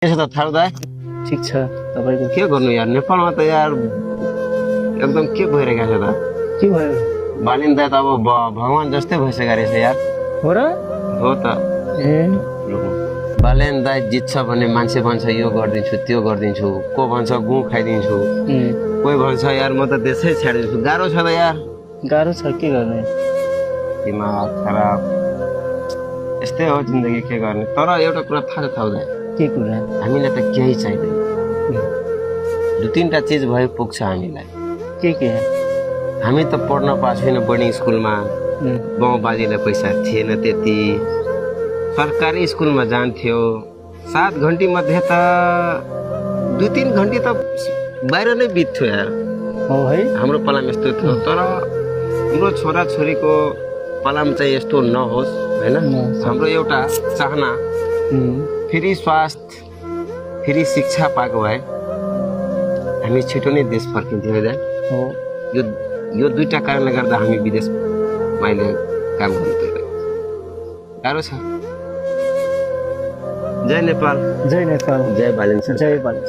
त्यसो त थाहा दाइ ठिक छ तपाईको के गर्नु यार नेपालमा त यार एकदम के भइरहेको छ त के भयो बालिन दाइ त अब भगवान जस्तै भइसकेको रहेछ यार हो र हो त ए बालेन दाइ जित्छ भने मान्छे भन्छ यो गरिदिन्छु त्यो गरिदिन्छु को भन्छ गुँ खाइदिन्छु कोही भन्छ यार म त देशै छाडिदिन्छु गाह्रो छ त यार गाह्रो छ के गर्ने दिमाग खराब यस्तै हो जिन्दगी के गर्ने तर एउटा कुरा थाहा छ दाइ के कुरा हामीलाई त केही चाहिँदैन दुई तीनटा चिज भए पुग्छ हामीलाई के हामी त पढ्न पाएको छैन बोर्डिङ स्कुलमा बाउ बाजेलाई पैसा थिएन त्यति सरकारी स्कुलमा जान्थ्यो 7 घन्टी मध्ये त 2-3 घन्टी त बाहिर नै बित्थ्यो यार हो है हाम्रो पालामा यस्तो थियो तर हाम्रो छोरा छोरीको पालामा चाहिँ यस्तो नहोस् हैन हाम्रो एउटा चाहना फ्री स्वास्थ्य फ्री शिक्षा पाएको भए हामी छिटो नै देश फर्किन्थ्यौँ है हो यो दुईटा कारणले गर्दा हामी विदेशमा अहिले काम गर्नु गाह्रो छ जय नेपाल जय नेपाल जय बालेन सर जय बालेन